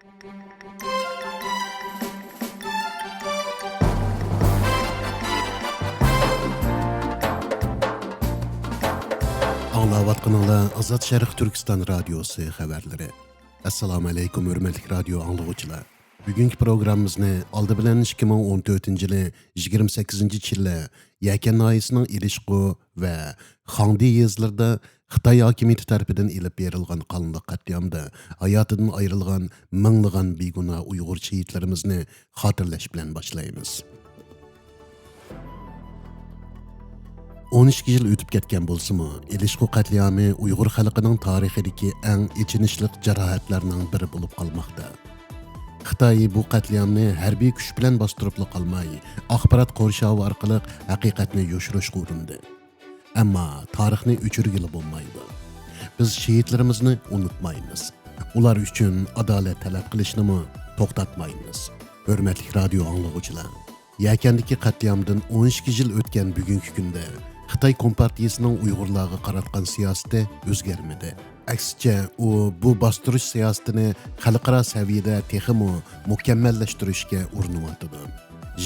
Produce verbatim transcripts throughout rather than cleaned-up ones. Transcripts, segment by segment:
ئاڭلاۋاتقىنىڭلار ئازاد شەرق تۈركىستان رادىيوسى خەۋەرلىرى. ئەسسالامۇ ئەلەيكۇم، ھۆرمەتلىك رادىيو ئاڭلىغۇچىلار. بۈگۈنكى پروگراممىمىزنى ئالدى بىلەن ئىككى مىڭ ئون تۆتىنچى يىلى يىگىرمە سەككىزىنچى چىللە يەكەن ناھىيەسىنىڭ ئېلىشقۇ ۋە خاڭدى يېزىلىرىدا خىتاي ھاكىمىيىتى تەرىپىدىن ئېلىپ بېرىلغان قانلىق قەتلىئامدا ھاياتىدىن ئايرىلغان مىڭلىغان بىگۇناھ ئۇيغۇر شېھىتلىرىمىزنى خاتىرىلەش بىلەن باشلايمىز. ئون ئىككى يىل ئۆتۈپ كەتكەن بولسىمۇ، ئېلىشقۇ قەتلىئامى ئۇيغۇر خەلقىنىڭ تارىخىدىكى ئەڭ ئېچىنىشلىق جاراھەتلەرنىڭ بىرى بولۇپ قالماقتا. خىتاي بۇ قەتلىئامنى ھەربىي كۈچ بىلەن باستۇرۇپلا قالماي، ئاخبارات قورشاۋى ئارقىلىق ھەقىقەتنى يوشۇرۇشقا ئۇرۇندى. ئەمما تارىخنى ئۆچۈرگىلى بولمايدۇ. بىز شېھىتلىرىمىزنى ئۇنتۇمايمىز. ئۇلار ئۈچۈن ئادالەت تەلەپ قىلىشنىمۇ توختاتمايمىز. ھۆرمەتلىك رادىيو ئاڭلىغۇچىلار! يەكەندىكى قەتلىئامدىن ئون ئىككى يىل ئۆتكەن بۈگۈنكى كۈندە خىتاي كومپارتىيىسىنىڭ ئۇيغۇرلارغا قاراتقان سىياسىتى ئۆزگەرمىدى. ئەكسىچە، ئۇ بۇ باستۇرۇش سىياسىتىنى خەلقئارا سەۋىيەدە تېخىمۇ مۇكەممەللەشتۈرۈشكە ئۇرۇنۇۋاتىدۇ.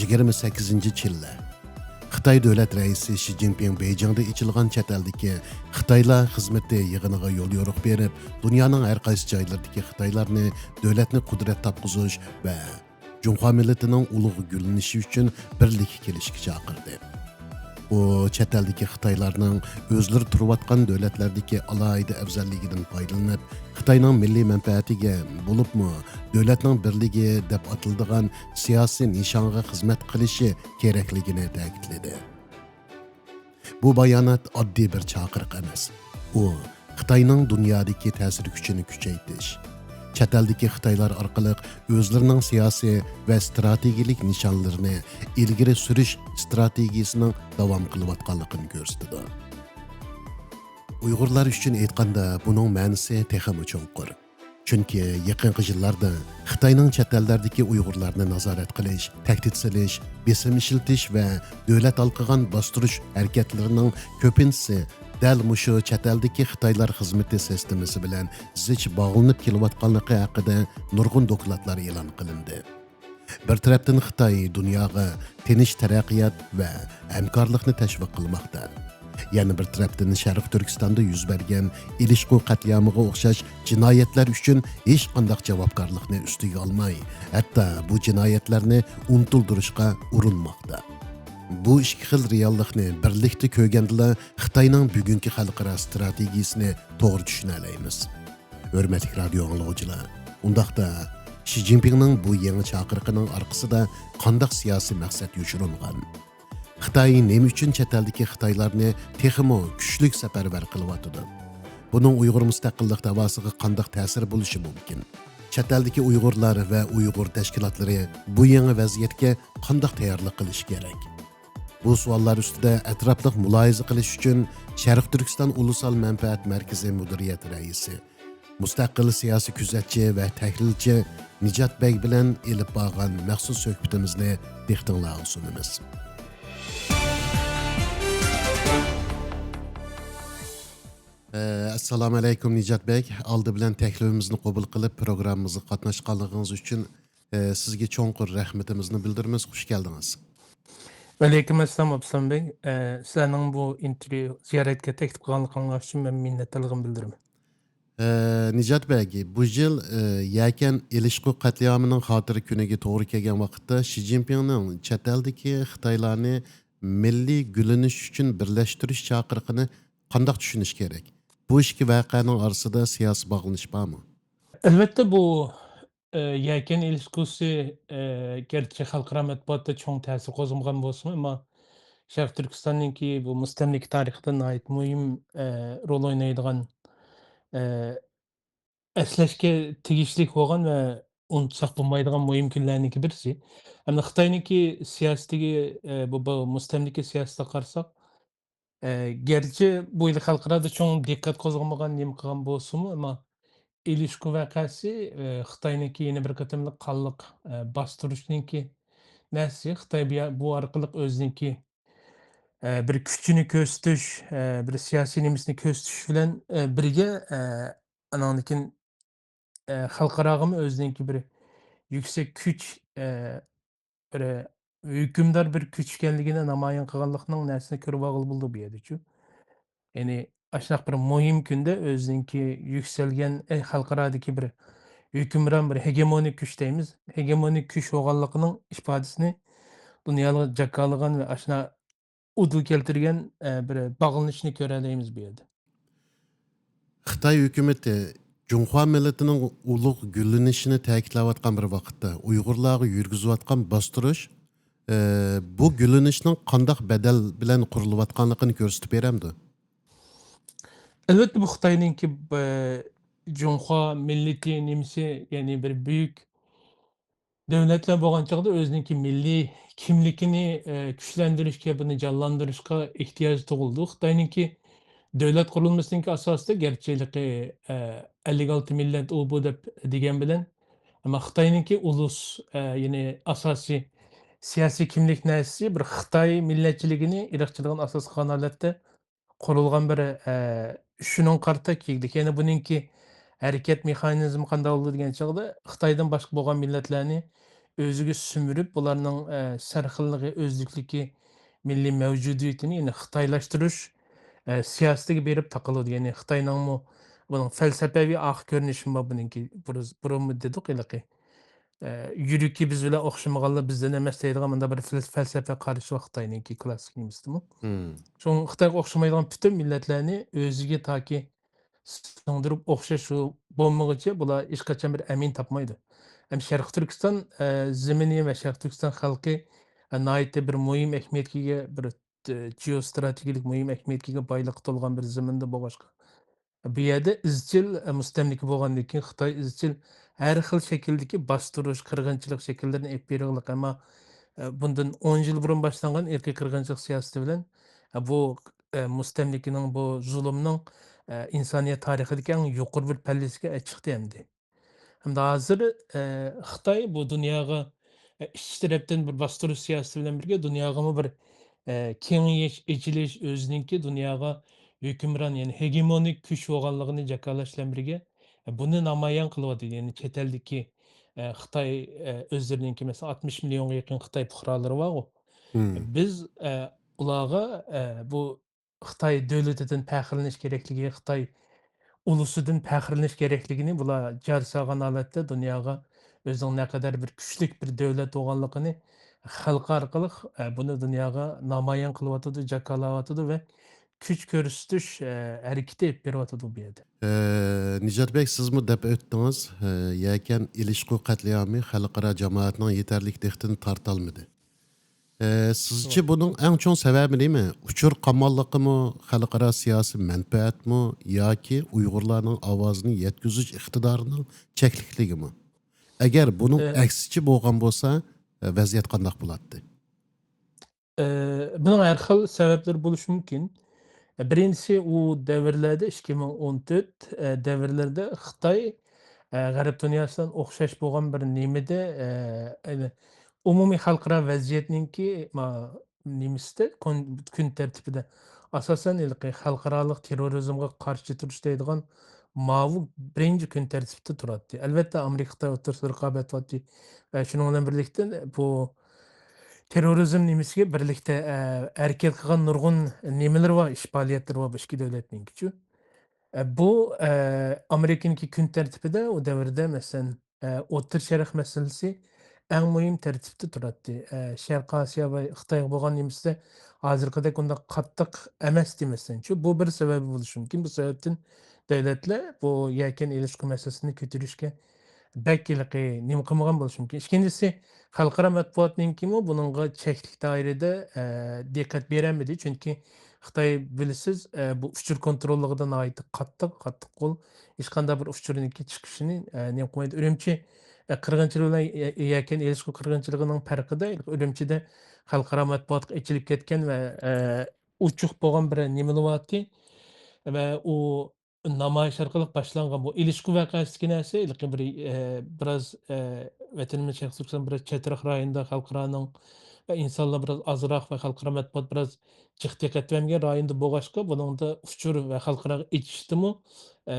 يىگىرمە سەككىزىنچى چىللە. خىتاي دۆلەت رەئىسى شى جىنپىڭ بېيجىڭدا ئېچىلغان چەت ئەلدىكى خىتايلار خىزمىتى يىغىنىغا يوليورۇق بېرىپ، دۇنيانىڭ ھەر قايسى جايلىرىدىكى خىتايلارنى دۆلەتنى قۇدرەت تاپقۇزۇش ۋە جۇڭخۇا مىللىتىنىڭ ئۇلۇغ گۈللىنىشى ئۈچۈن بىرلىككە كېلىشكە چاقىردى. ئۇ چەت ئەلدىكى خىتايلارنىڭ ئۆزلىرى تۇرۇۋاتقان دۆلەتلەردىكى ئالاھىدە ئەۋزەللىكىدىن پايدىلىنىپ، خىتاينىڭ مىللىي مەنپەئەتىگە، بولۇپمۇ دۆلەتنىڭ بىرلىكى دەپ ئاتىلىدىغان سىياسىي نىشانغا خىزمەت قىلىشى كېرەكلىكىنى تەكىتلىدى. بۇ بايانات ئاددىي بىر چاقىرىق ئەمەس. ئۇ خىتاينىڭ دۇنيادىكى تەسىر كۈچىنى كۈچەيتىش، چەت ئەلدىكى خىتايلار ئارقىلىق ئۆزلىرىنىڭ سىياسىي ۋە ئىستراتېگىيەلىك نىشانلىرىنى ئىلگىرى سۈرۈش ئىستراتېگىيەسىنىڭ داۋام قىلىۋاتقانلىقىنى كۆرسىتىدۇ. ئۇيغۇرلار ئۈچۈن ئېيتقاندا، بۇنىڭ مەنىسى تېخىمۇ چوڭقۇر. چۈنكى يېقىنقى يىللاردا خىتاينىڭ چەت ئەللەردىكى ئۇيغۇرلارنى نازارەت قىلىش، تەھدىت سېلىش، بېسىم ئىشلىتىش ۋە دۆلەت ھالقىغان باستۇرۇش ھەرىكەتلىرىنىڭ كۆپىنچىسى دەل مۇشۇ چەت ئەلدىكى خىتايلار خىزمىتى سىستېمىسى بىلەن زىچ باغلىنىپ كېلىۋاتقانلىقى ھەققىدە نۇرغۇن دوكلاتلار ئېلان قىلىندى. بىر تەرەپتىن خىتاي دۇنياغا تىنچ تەرەققىيات ۋە ھەمكارلىقنى تەشۋىق قىلماقتا. يەنە بىر تەرەپتىن شەرقىي تۈركىستاندا يۈز بەرگەن ئېلىشقۇ قەتلىئامىغا ئوخشاش جىنايەتلەر ئۈچۈن ھېچقانداق جاۋابكارلىقنى ئۈستىگە ئالماي، ھەتتا بۇ جىنايەتلەرنى ئۇنتۇلدۇرۇشقا ئۇرۇنماقتا. بۇ ئىككى خىل رېئاللىقنى بىرلىكتە كۆرگەندىلا، خىتاينىڭ بۈگۈنكى خەلقئارا ئىستراتېگىيەسىنى توغرا چۈشىنەلەيمىز. ھۆرمەتلىك رادىيو ئاڭلىغۇچىلار، ئۇنداقتا شى جىنپىڭنىڭ بۇ يېڭى چاقىرىقىنىڭ ئارقىسىدا قانداق سىياسىي مەقسەت يوشۇرۇنغان؟ خىتاي نېمە ئۈچۈن چەت ئەلدىكى خىتايلارنى تېخىمۇ كۈچلۈك سەپەرۋەر قىلىۋاتىدۇ؟ بۇنىڭ ئۇيغۇر مۇستەقىللىق دەۋاسىغا قانداق تەسىرى بولۇشى مۇمكىن؟ چەت ئەلدىكى ئۇيغۇرلار ۋە ئۇيغۇر تەشكىلاتلىرى بۇ يېڭى ۋەزىيەتكە قانداق تەييارلىق قىلىشى كېرەك؟ بۇ سوئاللار ئۈستىدە ئەتراپلىق مۇلاھىزە قىلىش ئۈچۈن شەرقىي تۈركىستان ئۇلۇسال مەنپەئەت مەركىزى مۇدىرىيەت رەئىسى، مۇستەقىل سىياسىي كۆزەتچى ۋە تەھلىلچى نىجات بەگ بىلەن ئېلىپ بارغان مەخسۇس سۆھبىتىمىزنى دىققىتىڭلارغا سۇنىمىز. ئەسسالامۇ ئەلەيكۇم، نىجات بەگ. ئالدى بىلەن تەكلىپىمىزنى قوبۇل قىلىپ، پروگراممىمىزغا قاتناشقانلىقىڭىز ئۈچۈن، ئە، سىزگە چوڭقۇر رەھمىتىمىزنى بىلدۈرىمىز. خۇش كەلدىڭىز. ۋەئەلەيكۇم ئەسسالام، ئابدۇسالام بەگ. ئە، سىلەرنىڭ بۇ ئىنتېرۋيۇ زىيارەتكە تەكلىپ قىلغانلىقىڭلار ئۈچۈن مەن مىننەتدارلىقىمنى بىلدۈرىمەن. ئە، نىجات بەگ، بۇ يىل، ئە، يەكەن ئېلىشقۇ قەتلىئامىنىڭ خاتىرە كۈنىگە توغرا كەلگەن ۋاقىتتا، شى جىنپىڭنىڭ چەت ئەلدىكى خىتايلارنى مىللىي گۈللىنىش ئۈچۈن بىرلەشتۈرۈش چاقىرىقىنى قانداق چۈشىنىش كېرەك؟ بۇ ئىككى ۋەقەنىڭ ئارىسىدا سىياسىي باغلىنىش بارمۇ؟ ئەلۋەتتە، بۇ، ئە، يەكەن ئېلىشقۇسى، ئە، گەرچە خەلقئارا مەتبۇئاتتا چوڭ تەسىر قوزغىمىغان بولسىمۇ، ئەمما شەرقىي تۈركىستاننىڭكى بۇ مۇستەملىكە تارىخىدا ناھايىتى مۇھىم، ئە، رول ئوينايدىغان، ئە، ئەسلەشكە تېگىشلىك بولغان ۋە ئۇنتۇساق بولمايدىغان مۇھىم كۈنلەرنىڭكى بىرسى. ئەمدى خىتاينىڭكى سىياسىتىگە، ئە، بۇ، بۇ مۇستەملىكە سىياسىتىگە قارىساق، ئە، گەرچە بۇ يىل خەلقئارادا چوڭ دىققەت قوزغىمىغان نېمە قىلغان بولسىمۇ، ئەمما ئېلىشقۇ ۋەقەسى، ئە، خىتاينىڭكى يەنە بىر قېتىملىق قانلىق، ئە، باستۇرۇشنىڭكى نەرسىسى. خىتاي بۇ يا-، بۇ ئارقىلىق ئۆزىنىڭكى، ئە، بىر كۈچىنى كۆرسىتىش، ئە، بىر سىياسىي نېمىسىنى كۆرسىتىش بىلەن، ئە، بىرگە، ئە، ئاناندىن كېيىن ئە، خەلقئاراغىمۇ ئۆزىنىڭكى بىر يۈكسەك كۈچ، ئە، بىر ھۆكۈمدار بىر كۈچ ئىكەنلىكىنى نامايان قىلغانلىقنىڭ نەرسىنى كۆرۈۋالغىلى بولىدۇ بۇ يەردىچۇ. يەنى ئاشۇنداق بىر مۇھىم كۈندە ئۆزىنىڭكى يۈكسەلگەن، ئەي، خەلقئارادىكى بىر ھۆكۈمران، بىر ھېگېمونىك كۈچ دەيمىز. ھېگېمونىك كۈچ بولغانلىقىنىڭ ئىپادىسىنى دۇنياغا جاكارلىغان ۋە ئاشۇنداق ئۇدۇل كەلتۈرگەن، ئە، بىر باغلىنىشنى كۆرەلەيمىز بۇ يەردە. خىتاي ھۆكۈمىتى جۇڭخۇا مىللىتىنىڭ ئۇلۇغ گۈللىنىشىنى تەكىتلەۋاتقان بىر ۋاقىتتا، ئۇيغۇرلارغا يۈرگۈزۈۋاتقان باستۇرۇش، ئە، بۇ گۈللىنىشنىڭ قانداق بەدەل بىلەن قۇرۇلۇۋاتقانلىقىنى كۆرسىتىپ بېرەمدۇ؟ ئەلۋەتتە، بۇ خىتاينىڭكى، ئە، جۇڭخۇا مىللىتى نېمىسى، يەنى بىر بۈيۈك دۆلەتلەر بولغان چاغدا ئۆزىنىڭكى مىللىي كىملىكىنى، ئە، كۈچلەندۈرۈشكە، بۇنى جانلاندۇرۇشقا ئېھتىياج تۇغۇلىدۇ. خىتاينىڭكى دۆلەت قۇرۇلمىسىنىڭكى ئاساسىدا گەرچە ھېلىقى، ئە، ئەللىك ئالتە مىللەت ئۇ بۇ دەپ دېگەن بىلەن، ئەمما خىتاينىڭكى ئۇلۇس، ئە، يەنى ئاساسىي سىياسىي كىملىك نەرسىسى بىر خىتاي مىللەتچىلىكىنى ئىرقچىلىقىنى ئاساس قىلغان ھالەتتە قۇرۇلغان بىر، ئە، شۇنىڭغا قارىتا كىيگۈدەك. يەنى بۇنىڭكى ھەرىكەت مېخانىزمى قانداق بولىدۇ دېگەن چاغدا، خىتايدىن باشقا بولغان مىللەتلەرنى ئۆزىگە سۈمۈرۈپ، بۇلارنىڭ، ئە، سەرخىللىقى، ئۆزلۈكلۈكى، مىللىي مەۋجۇدىيىتىنى، يەنى خىتايلاشتۇرۇش، ئە، سىياسىتىگە بېرىپ تاقىلىدۇ. يەنى خىتاينىڭمۇ بۇنىڭ پەلسەپىۋى ئارقا كۆرۈنۈشىمۇ بار بۇنىڭكى. بۇرۇز-، بۇرۇنمۇ دېدۇق ھېلىقى. ئە، يۈرىكى بىز بىلەن ئوخشىمىغانلار بىزدىن ئەمەس دەيدىغان مۇنداق بىر فىل-، پەلسەپە قارىشى بار خىتاينىڭكى كلاسسىك نېمىسىدىمۇ. مم. شۇڭا خىتايغا ئوخشىمايدىغان پۈتۈن مىللەتلەرنى ئۆزىگە تاكى سىڭدۈرۈپ ئوخشاش شۇ بولمىغۇچە بۇلار ھېچقاچان بىر ئەمىن تاپمايدۇ. ھەم شەرقىي تۈركىستان، ئە، زېمىنى ۋە شەرقىي تۈركىستان خەلقى، ئە، ناھايىتى بىر مۇھىم ئەھمىيەتكە ئىگە، بىر، ئە، جېئوستراتېگىيەلىك مۇھىم ئەھمىيەتكە ئىگە بايلىققا تولغان بىر زېمىندا بولغاچقا، بۇ يەردە ئىزچىل، ئە، مۇستەملىكە بولغاندىن كېيىن خىتاي ئىزچىل ھەر خىل شەكىلدىكى باستۇرۇش، قىرغىنچىلىق شەكىللىرىنى ئېلىپ بېرىۋاتىدۇ. ئەمما، ئە، بۇندىن ئون يىل بۇرۇن باشلانغان ئىرقىي قىرغىنچىلىق سىياسىتى بىلەن، ئە، بۇ، ئە، مۇستەملىكىنىڭ، بۇ زۇلۇمنىڭ، ئە، ئىنسانىيەت تارىخىدىكى ئەڭ يۇقىرى بىر پەللىسىگە چىقتى ئەمدى. ھەمدە ھازىر، ئە، خىتاي بۇ دۇنياغا، ئە، ئىچ تەرەپتىن بىر باستۇرۇش سىياسىتى بىلەن بىرگە دۇنياغىمۇ بىر، ئە، كېڭىيىش، ئېچىلىش، ئۆزىنىڭكى دۇنياغا ھۆكۈمران، يەنى ھېگېمونىك كۈچ بولغانلىقىنى جاكارلاش بىلەن بىرگە، ئە، بۇنى نامايان قىلىۋاتىدۇ. يەنى چەت ئەلدىكى، ئە، خىتاي، ئە، ئۆزلىرىنىڭكى، مەسىلەن، ئاتمىش مىليونغا يېقىن خىتاي پۇقرالىرى بارغۇ. مم. بىز، ئە، ئۇلارغا، ئە، بۇ خىتاي دۆلىتىدىن پەخىرلىنىش كېرەكلىكى، خىتاي ئۇلۇسىدىن پەخىرلىنىش كېرەكلىكىنى بۇلار جار سالغان ھالەتتە دۇنياغا ئۆزىنىڭ نەقەدەر بىر كۈچلۈك بىر دۆلەت بولغانلىقىنى خەلقى ئارقىلىق، ئە، بۇنى دۇنياغا نامايان قىلىۋاتىدۇ، جاكارلاۋاتىدۇ ۋە كۈچ كۆرسىتىش، ئە، ھەرىكىتى ئېلىپ بېرىۋاتىدۇ بۇ يەردە. ئە، نىجات بەگ، سىزمۇ دەپ ئۆتتىڭىز، ئە، يەكەن ئېلىشقۇ قەتلىئامى خەلقئارا جامائەتنىڭ يېتەرلىك دىققىتىنى تارتالمىدى. ئە، سىزچە توغرا. بۇنىڭ ئەڭ چوڭ سەۋەبى نېمە؟ ئۇچۇر قاماللىقىمۇ، خەلقئارا سىياسىي مەنپەئەتمۇ ياكى ئۇيغۇرلارنىڭ ئاۋازىنى يەتكۈزۈش ئىقتىدارىنىڭ چەكلىكلىكىمۇ؟ ئەگەر بۇنىڭ ئە، ئەكسىچە بولغان بولسا، ئە، ۋەزىيەت قانداق بولاتتى؟ ئە، بۇنىڭ ھەر خىل سەۋەبلىرى بولۇشى مۇمكىن. ئە، بىرىنچىسى، ئۇ دەۋرلەردە، ئىككى مىڭ ئون تۆت، ئە، دەۋرلىرىدە خىتاي، ئە، غەرب دۇنياسى بىلەن ئوخشاش بولغان بىر نېمىدە، ئە، ئەنە، ئومۇمىي خەلقئارا ۋەزىيەتنىڭكى، ما، نېمىسىدە، كون-، كۈن تەرتىپىدە، ئاساسەن، ھېلىقى خەلقئارالىق تېررورىزمغا قارشى تۇرۇش دەيدىغان ماۋۇ بىرىنچى كۈن تەرتىپتە تۇراتتى. ئەلۋەتتە، ئامېرىكا، خىتاي ئوتتۇرىسىدا رىقابەت بارتتى. ئە، شۇنىڭ بىلەن بىرلىكتە، بۇ تېررورىزم نېمىسىگە بىرلىكتە، ئە، ھەرىكەت قىلغان نۇرغۇن نېمىلىرى بار، ئىش پائالىيەتلىرى بار بۇ ئىككى دۆلەتنىڭكىچۇ. ئە، بۇ، ئە، ئامېرىكىنىڭكى كۈن تەرتىپىدە ئۇ دەۋردە، مەسىلەن، ئە، ئوتتۇرا شەرق مەسىلىسى ئەڭ مۇھىم تەرتىپتە تۇراتتى. ئە، شەرقىي ئاسىيا ۋە خىتايغا بولغان نېمىسىدە ھازىرقىدەك ئۇنداق قاتتىق ئەمەستى، مەسىلەن. شۇ، بۇ بىر سەۋەبى بولۇشى مۇمكىن. بۇ سەۋەبتىن دۆلەتلەر بۇ يەكەن ئېلىشقۇ مەسىلىسىنى كۆتۈرۈشكە بەك ھېلىقى نېمە قىلمىغان بولۇشى مۇمكىن. ئىككىنچىسى، خەلقئارا مەتبۇئاتنىڭكىمۇ بۇنىڭغا چەكلىك دائىرىدە، ئە، دىققەت بېرەلمىدى. چۈنكى خىتاي، بىلىسىز، ئە، بۇ ئۇچۇر كونتروللۇقىدا ناھايىتى قاتتىق، قاتتىق قول. ھېچقانداق بىر ئۇچۇرنىڭكى چىقىشىنى، ئە، نېمە قىلمايدۇ. ئۈرۈمچى، ئە، قىرغىنچىلىقى بىلەن يە-، يەكەن ئېلىشقۇ قىرغىنچىلىقىنىڭ پەرقىدە ئۈرۈمچىدە خەلقئارا مەتبۇئاتقا ئېچىلىپ كەتكەن ۋە، ئە، ئوچۇق بولغان بىر نېمىلا بارتتى. ۋە ئۇ نامايىش ئارقىلىق باشلانغان بۇ ئېلىشقۇ ۋەقەسىدىكى نەرسە، ھېلىقى بىر، ئە، بىراز، ئە، ۋەتىنىمىز شەرقىي تۈركىستان بىراز چەترەك رايوندا خەلقئارانىڭ ۋە ئىنسانلار بىراز ئازراق ۋە خەلقئارا مەتبۇئات بىراز جىق دىققەت بەرمىگەن رايوندا بولغاچقا، بۇنىڭدا ئۇچۇر ۋە خەلقئاراغا ئېچىشتىمۇ، ئە،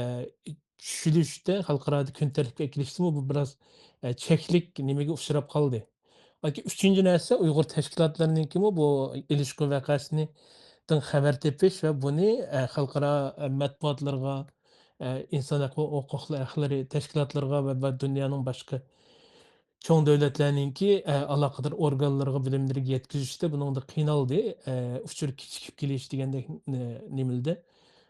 چۈشۈرۈشتە، خەلقئارادا كۈن تەرتىپكە ئەكېلىشتىمۇ بۇ بىراز، ئە، چەكلىك نېمىگە ئۇچراپ قالدى. ئاكى ئۈچىنچى نەرسە، ئۇيغۇر تەشكىلاتلىرىنىڭكىمۇ بۇ ئېلىشقۇ ۋەقەسىنىڭ خەۋەر تېپىش ۋە بۇنى، ئە، خەلقئارا، ئە، مەتبۇئاتلىرىغا، ئە، ئىنسان ھەققى ھوقۇقلار، ھەقلىرى تەشكىلاتلىرىغا ۋە، ۋە دۇنيانىڭ باشقا چوڭ دۆلەتلەرنىڭكى، ئە، ئالاقىدار ئورگانلىرىغا، بىلىملىرىگە يەتكۈزۈشتە بۇنىڭدا قىينالدى. ئە، ئۇچۇر كېچىكىپ كېلىش دېگەندەك، نە-، نېمىلىدى.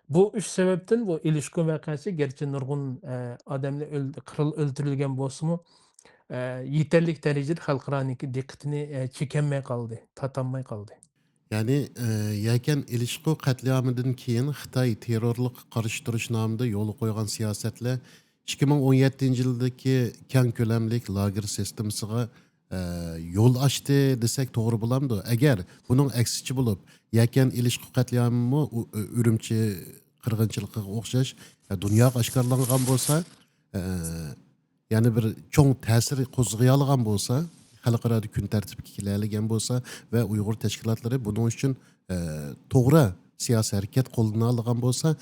بۇ ئۈچ سەۋەبتىن بۇ ئېلىشقۇ ۋەقەسى گەرچە نۇرغۇن، ئە، ئادەملەر ئۆل-، قىرىل-، ئۆلتۈرۈلگەن بولسىمۇ، ئە، يېتەرلىك دەرىجىدە خەلقئارانىڭكى دىققىتىنى، ئە، چېكەلمەي قالدى، تارتالماي قالدى. يەنى، ئە، يەكەن ئېلىشقۇ قەتلىئامىدىن كېيىن خىتاي تېررورلۇققا قارشى تۇرۇش نامىدا يولغا قويغان سىياسەتلەر ئىككى مىڭ ئون يەتتىنچى يىلدىكى كەڭ كۆلەملىك لاگېر سىستېمىسىغا، ئە، يول ئاچتى دېسەك توغرا بولامدۇ؟ ئەگەر بۇنىڭ ئەكسىچە بولۇپ، يەكەن ئېلىشقۇ قەتلىئامىمۇ ئۇ-، ئۇ-، ئۈرۈمچى قىرغىنچىلىقىغا ئوخشاش، ئە، دۇنياغا ئاشكارىلانغان بولسا، ئە، يەنە بىر چوڭ تەسىر قوزغىيالىغان بولسا، خەلقئارادا كۈن تەرتىپكە كېلەلىگەن بولسا ۋە ئۇيغۇر تەشكىلاتلىرى بۇنىڭ ئۈچۈن، ئە، توغرا سىياسىي ھەرىكەت قوللىنالىغان بولسا،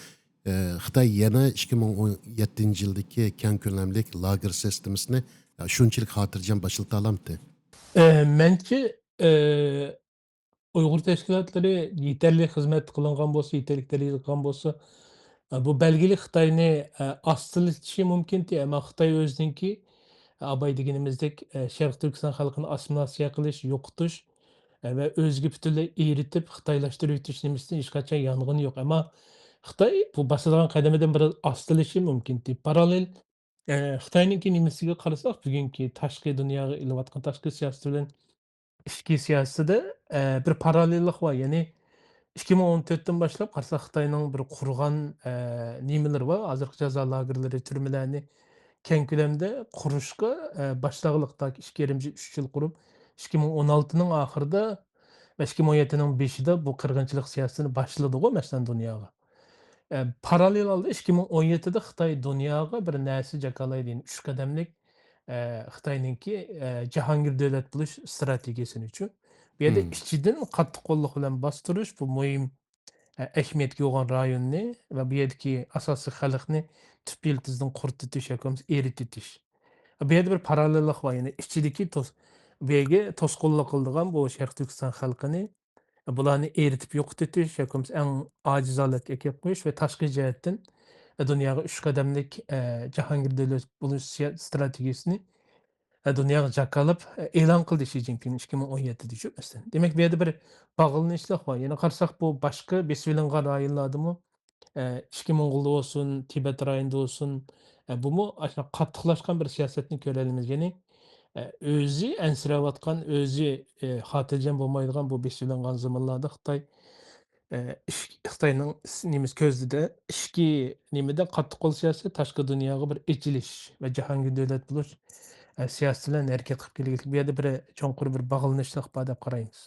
ئە، خىتاي يەنە ئىككى مىڭ ئون يەتتىنچى يىلدىكى كەڭ كۆلەملىك لاگېر سىستېمىسىنى، ئە، شۇنچىلىك خاتىرجەم باشلىتالامتى؟ ئە، مەنچە، ئە، ئۇيغۇر تەشكىلاتلىرى يېتەرلىك خىزمەت قىلىنغان بولسا، يېتەرلىك دەرىجىدە قىلغان بولسا، ئە، بۇ بەلگىلىك خىتاينى، ئە، ئاستىلىتىشى مۇمكىنتى، ئەمما خىتاي ئۆزىنىڭكى، ئە، ئاباي دېگىنىمىزدەك، ئە، شەرقىي تۈركىستان خەلقىنى ئاسسىمىلياتسىيە قىلىش، يوقىتىش، ئە، ۋە ئۆزىگە پۈتۈنلەي ئېرىتىپ، خىتايلاشتۇرۇۋېتىش نېمىسىدىن ھېچقاچان يانغىنى يوق. ئەمما خىتاي بۇ باسىدىغان قەدىمىدىن بىراز ئاستىلىشى مۇمكىنتى. پاراللېل، ئە، خىتاينىڭكى نېمىسىگە قارىساق، بۈگۈنكى تاشقى دۇنياغا ئېلىۋاتقان تاشقى سىياسىتى بىلەن ئىچكى سىياسىتىدە، ئە، بىر پاراللېللىق بار. يەنى ئىككى مىڭ ئون تۆتتىن باشلاپ قارىساق، خىتاينىڭ بىر قۇرغان، ئە، نېمىلىرى بار. ھازىرقى جازا لاگېرلىرى، تۈرمىلەرنى كەڭ كۆلەمدە قۇرۇشقا، ئە، باشلىغانلىق تاكى ئىككى يېرىم يىل، ئۈچ يىل قۇرۇپ، ئىككى مىڭ ئون ئالتىنىڭ ئاخىرىدا ۋە ئىككى مىڭ ئون يەتتىنىڭ بېشىدا بۇ قىرغىنچىلىق سىياسىتىنى باشلىدىغۇ، مەسىلەن، دۇنياغا. ئە، پاراللېل ھالدا ئىككى مىڭ ئون يەتتىدە خىتاي دۇنياغا بىر نەرسە جاكارلايدۇ، يەنى ئۈچ قەدەملىك، ئە، خىتاينىڭكى، ئە، جاھانگىر دۆلەت بولۇش ئىستراتېگىيەسىنىچۇ. بۇ يەردە مم. ئىچىدىن قاتتىق قوللۇق بىلەن باستۇرۇش، بۇ مۇھىم، ئە، ئەھمىيەتكە ئىگە بولغان رايوننى ۋە بۇ يەردىكى ئاساسىي خەلقنى تۈپ يىلتىزىدىن قۇرۇتۇۋېتىش ياكى بولمىسا ئېرىتىۋېتىش. بۇ يەردە بىر پاراللېللىق بار، يەنى ئىچىدىكى توس-، بۇ يەرگە توسقۇنلۇق قىلىدىغان بۇ شەرقىي تۈركىستان خەلقىنى بۇلارنى ئېرىتىپ يوقىتىۋېتىش ياكى بولمىسا ئەڭ ئاجىز ھالەتكە ئەكېلىپ قويۇش ۋە تاشقى جەھەتتىن، ئە، دۇنياغا ئۈچ قەدەملىك، ئە، جاھانگىر دۆلەت بولۇش سىيا-، ئىستراتېگىيەسىنى، ئە، دۇنياغا جاكارلاپ، ئە، ئېلان قىلدى شى جىنپىڭ ئىككى مىڭ ئون يەتتىدە شۇ مەسىلەن. دېمەك، بۇ يەردە بىر باغلىنىشلىق بار. يەنە قارىساق، بۇ باشقا بېسىۋېلىنغان رايونلاردىمۇ، ئە، ئىچكى موڭغۇلدا بولسۇن، تىبەت رايونىدا بولسۇن، ئە، بۇمۇ ئاشۇنداق قاتتىقلاشقان بىر سىياسەتنى كۆرەلەيمىز. يەنى، ئە، ئۆزى ئەنسىرەۋاتقان، ئۆزى، ئە، خاتىرجەم بولمايدىغان بۇ بېسىۋېلىنغان زېمىنلاردا خىتاي، ئە، ئىچ-، خىتاينىڭ س-، نېمىسى كۆزىدە ئىچكى نېمىدە قاتتىق قول سىياسىتى، تاشقى دۇنياغا بىر ئېچىلىش ۋە جاھانگىر دۆلەت بولۇش، ئە، سىياسىتى بىلەن ھەرىكەت قىلىپ كېلىدىكى بۇ يەردە بىر چوڭقۇر بىر باغلىنىشلىق بار دەپ قارايمىز.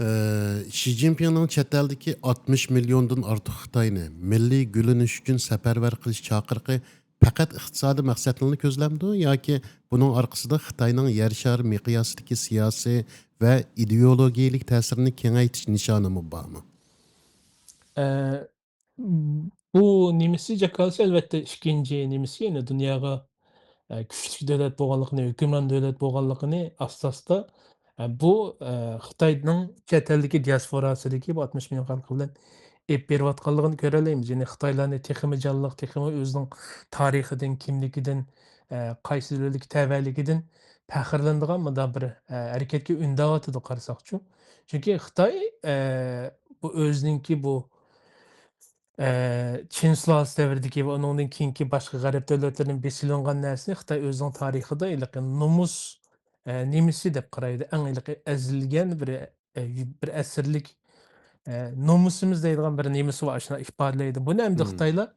ئى، شى جىنپىڭنىڭ چەت ئەلدىكى ئاتمىش مىليوندىن ئارتۇق خىتاينى مىللىي گۈللىنىش ئۈچۈن سەپەرۋەر قىلىش چاقىرىقى پەقەت ئىقتىسادىي مەقسەتنىلا كۆزلەمدۇ ياكى بۇنىڭ ئارقىسىدا خىتاينىڭ يەر شارى مىقياسىدىكى سىياسىي ۋە ئىدېئولوگىيەلىك تەسىرىنى كېڭەيتىش نىشانىمۇ بارمۇ؟ ئە، بۇ نېمىسى جاكارلىسى، ئەلۋەتتە، ئىككىنچى نېمىسى، يەنى دۇنياغا، ئە، كۈچلۈك دۆلەت بولغانلىقىنى، ھۆكۈمران دۆلەت بولغانلىقىنى ئاستا-ئاستا، ئە، بۇ، ئە، خىتاينىڭ چەت ئەلدىكى دىياسپوراسىدىكى بۇ ئاتمىش مىليون خەلقى بىلەن ئېلىپ بېرىۋاتقانلىقىنى كۆرەلەيمىز. يەنى خىتايلارنى تېخىمۇ جانلىق، تېخىمۇ ئۆزىنىڭ تارىخىدىن، كىملىكىدىن، ئە، قايسى دۆلەتكە تەۋەلىكىدىن پەخىرلىنىدىغان مۇنداق بىر، ئە، ھەرىكەتكە ئۈندەۋاتىدۇ قارىساقچۇ. چۈنكى خىتاي، ئە، بۇ ئۆزىنىڭكى بۇ ئە، چىن سۇلالىسى دەۋرىدىكى ۋە ئۇنىڭدىن كېيىنكى باشقا غەرب دۆلەتلىرىدىن بېسىلىنغان نەرسىنى خىتاي ئۆزىنىڭ تارىخىدا ھېلىقى نومۇس، ئە، نېمىسى دەپ قارايدۇ. ئەڭ ھېلىقى ئەزىلگەن بىر، ئە، بىر ئەسىرلىك، ئە، نومۇسىمىز دەيدىغان بىر نېمىسى بار، ئاشۇنداق ئىپادىلەيدۇ. بۇنى ئەمدى مم. خىتايلار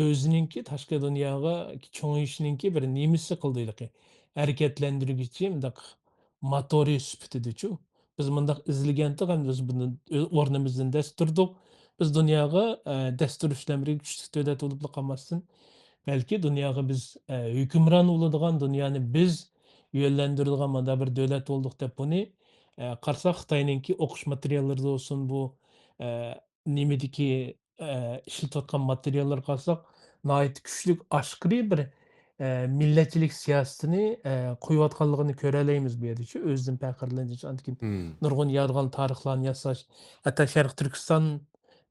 ئۆزىنىڭكى تاشقى دۇنياغا چوڭىيىشنىڭكى بىر نېمىسى قىلدى ھېلىقى. ھەرىكەتلەندۈرگۈچى مۇنداق موتورى سۈپىتىدىچۇ. بىز مۇنداق ئىزدىگەنتۇق، ئەمدى بىز بۇنى ئۆ-، ئورنىمىزدىن دەس تۇردۇق. بىز دۇنياغا، ئە، دەس تۇرۇش بىلەن بىرگە كۈچلۈك دۆلەت بولۇپلا قالماستىن، بەلكى دۇنياغا بىز، ئە، ھۆكۈمران بولىدىغان، دۇنيانى بىز يۆنلەندۈرىدىغان مۇنداق بىر دۆلەت بولدۇق دەپ بۇنى، ئە، قارىساق خىتاينىڭكى ئوقۇش ماتېرىياللىرىدا بولسۇن، بۇ، ئە، نېمىدىكى، ئە، ئىشلىتىۋاتقان ماتېرىياللارغا قارىساق، ناھايىتى كۈچلۈك، ئاشكارا بىر، ئە، مىللەتچىلىك سىياسىتىنى، ئە، قويۇۋاتقانلىقىنى كۆرەلەيمىز بۇ يەردە. شۇ ئۆزىدىن پەخىرلىنىش، ئاندىن كېيىن مم. نۇرغۇن يادىغان تارىخلارنى ياساش، ھەتتا شەرقىي تۈركىستان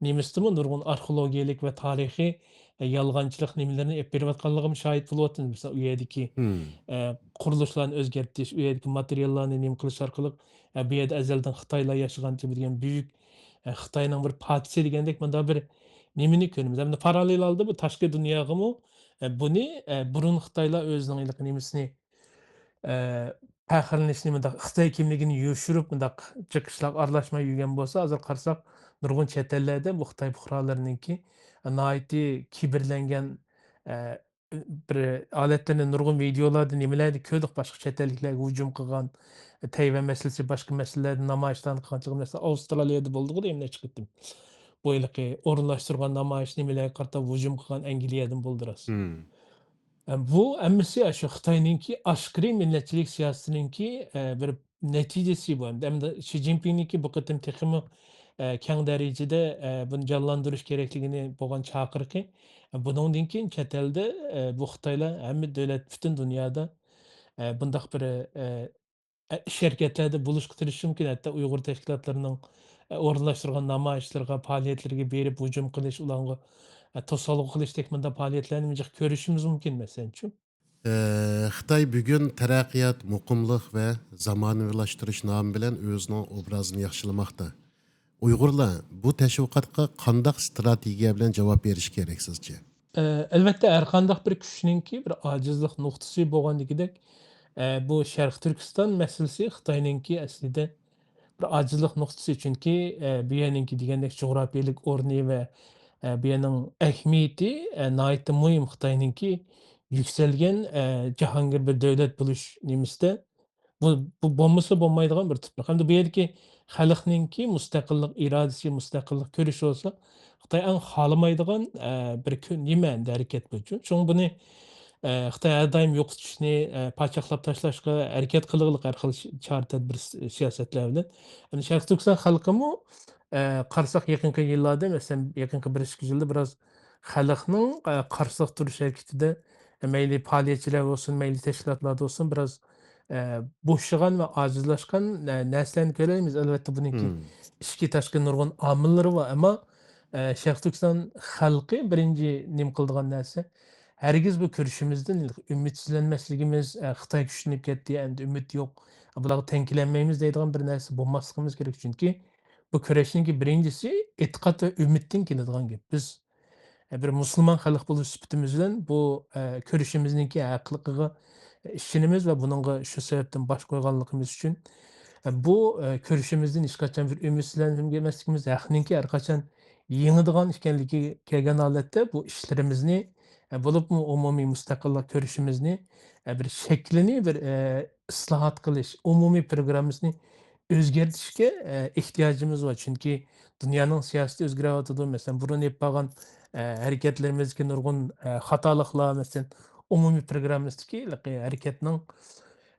نېمىسىدىمۇ نۇرغۇن ئارخېئولوگىيەلىك ۋە تارىخىي، ئە، يالغانچىلىق نېمىلىرىنى ئېلىپ بېرىۋاتقانلىقىمۇ شاھىت بولۇۋاتىمىز. مىسال، ئۇ يەردىكى، مم. ئە، قۇرۇلۇشلارنى ئۆزگەرتىش، ئۇ يەردىكى ماتېرىياللارنى نېمە قىلىش ئارقىلىق، ئە، بۇ يەردە ئەزەلدىن خىتايلار ياشىغانتى دېگەن بۈيۈك، ئە، خىتاينىڭ بىر پارچىسى دېگەندەك مۇنداق بىر نېمىنى كۆرىمىز. ھەمدە پاراللېل ھالدا بۇ تاشقى دۇنياغىمۇ، ئە، بۇنى، ئە، بۇرۇن خىتايلار ئۆزىنىڭ ھېلىقى نېمىسىنى، ئە، پەخىرلىنىشنى مۇنداق خىتاي كىملىكىنى يوشۇرۇپ، مۇنداق جىق ئىشلارغا ئارىلاشماي يۈرگەن بولسا، ھازىر قارىساق، نۇرغۇن چەت ئەللەردە بۇ خىتاي پۇقرالىرىنىڭكى ناھايىتى كىبىرلەنگەن، ئە، بىر ھالەتلىرىنى نۇرغۇن ۋىدېئولاردا، نېمىلەردە كۆردۇق، باشقا چەت ئەللىكلەرگە ھۇجۇم قىلغان، تەيۋەن مەسىلىسى، باشقا مەسىلىلەردە نامايىشلارنى قىلغان چىقىپ، مەسىلەن، ئاۋسترالىيەدە بولدىغۇ دەيمەن نەچچە قېتىم. بۇ ھېلىقى ئورۇنلاشتۇرغان نامايىش نېمىلەرگە قارىتا ھۇجۇم قىلغان ئەنگلىيەدىن بولدى راست. مم. ئە، بۇ ھەممىسى ئاشۇ خىتاينىڭكى ئاشكارا مىللەتچىلىك سىياسىتىنىڭكى، ئە، بىر نەتىجىسى بۇ. ھەمدە، ھەمدە شى جىنپىڭنىڭكى بۇ قېتىم تېخىمۇ، ئە، كەڭ دەرىجىدە، ئە، بۇنى جانلاندۇرۇش كېرەكلىكىنى بولغان چاقىرىقى. ئە، بۇنىڭدىن كېيىن چەت ئەلدە، ئە، بۇ خىتايلار ھەممە دۆلەت، پۈتۈن دۇنيادا، ئە، بۇنداق بىر، ئە، ئە، ئىش ھەرىكەتلەردە بولۇشقا تىرىشىشى مۇمكىن. ھەتتا ئۇيغۇر تەشكىلاتلىرىنىڭ، ئە، ئورۇنلاشتۇرغان نامايىشلىرىغا، پائالىيەتلىرىگە بېرىپ ھۇجۇم قىلىش، ئۇلارغا، ئە، توسالغۇ قىلىشتەك مۇنداق پائالىيەتلەرنى جىق كۆرۈشىمىز مۇمكىن، مەسىلەنچۇ. ئە، خىتاي بۈگۈن تەرەققىيات، مۇقىملىق ۋە زامانىۋىلاشتۇرۇش نامى بىلەن ئۆزىنىڭ ئوبرازىنى ياخشىلىماقتا. ئۇيغۇرلار بۇ تەشۋىقاتقا قانداق ئىستراتېگىيە بىلەن جاۋاب بېرىشى كېرەك سىزچە؟ ئە، ئەلۋەتتە، ھەر قانداق بىر كۈچنىڭكى بىر ئاجىزلىق نۇقتىسى بولغاندىكىدەك، ئە، بۇ شەرقىي تۈركىستان مەسىلىسى خىتاينىڭكى ئەسلىدە بىر ئاجىزلىق نۇقتىسى. چۈنكى، ئە، بۇ يەرنىڭكى دېگەندەك جۇغراپىيەلىك ئورنى ۋە، ئە، بۇ يەرنىڭ ئەھمىيىتى، ئە، ناھايىتى مۇھىم. خىتاينىڭكى يۈكسەلگەن، ئە، جاھانگىر بىر دۆلەت بولۇش نېمىسىدە بۇ، بۇ بولمىسا بولمايدىغان بىر تۇپراق. ھەمدە بۇ يەردىكى خەلقنىڭكى مۇستەقىللىق ئىرادىسى، مۇستەقىللىق كۈرىشى بولسا، خىتاي ئەڭ خالىمايدىغان، ئە، بىر كۈ-، نېمە ئەمدى ھەرىكەت بۇ. چۈ-، شۇڭا بۇنى، ئە، خىتاي ھەر دائىم يوقىتىشنى، ئە، پاچاقلاپ تاشلاشقا ھەرىكەت قىلغىلىق ھەر خىل ش-، چارە-تەدبىر، س-، سىياسەتلەر بىلەن. ئەمدى شەرقىي تۈركىستان خەلقىمۇ، ئە، قارىساق يېقىنقى يىللاردا، مەسىلەن، يېقىنقى بىر ئىككى يىلدا بىراز خەلقنىڭ، ئە، قارشىلىق تۇرۇش ھەرىكىتىدە، ئە، مەيلى پائالىيەتچىلەر بولسۇن، مەيلى تەشكىلاتلاردا بولسۇن، بىراز، ئە، بوشىغان ۋە ئاجىزلاشقان، ئە، نەرسىلەرنى كۆرەلەيمىز. ئەلۋەتتە، بۇنىڭكى مم. ئىچكى، تاشقى نۇرغۇن ئامىللىرى بار، ئەمما، ئە، شەرقىي تۈركىستان خەلقى بىرىنچى نېمە قىلىدىغان نەرسە، ھەرگىز بۇ كۈرىشىمىزدىن ئۈمىدسىزلەنمەسلىكىمىز، ئە، خىتاي كۈچلىنىپ كەتتى، ئەمدى ئۈمىد يوق، بۇلارغا تەڭ كېلەلمەيمىز دەيدىغان بىر نەرسە بولماسلىقىمىز كېرەك. چۈنكى بۇ كۈرەشنىڭكى بىرىنچىسى ئېتىقاد ۋە ئۈمىدتىن كېلىدىغان گەپ. بىز، ئە، بىر مۇسۇلمان خەلق بولۇش سۈپىتىمىز بىلەن بۇ، ئە، كۈرىشىمىزنىڭكى ھەقلىقىغا ئىشىنىمىز ۋە بۇنىڭغا شۇ سەۋەبتىن باش قويغانلىقىمىز ئۈچۈن، ئە، بۇ، ئە، كۈرىشىمىزدىن ھېچقاچان بىر ئۈمىدسىزلەنمەسلىكىمىز، ھەقنىڭكى ھەرقاچان يېڭىدىغان ئىكەنلىكىگە كەلگەن ھالەتتە بۇ ئىشلىرىمىزنى، ئە، بولۇپمۇ ئومۇمىي مۇستەقىللىق كۈرىشىمىزنى، ئە، بىر شەكلىنى، بىر، ئە، ئىسلاھات قىلىش، ئومۇمىي پروگراممىسىنى ئۆزگەرتىشكە، ئە، ئېھتىياجىمىز بار. چۈنكى دۇنيانىڭ سىياسىتى ئۆزگىرىۋاتىدۇ. مەسىلەن، بۇرۇن ئېلىپ بارغان، ئە، ھەرىكەتلىرىمىزدىكى نۇرغۇن، ئە، خاتالىقلار، مەسىلەن، ئومۇمىي پروگراممىسىدىكى ھېلىقى ھەرىكەتنىڭ،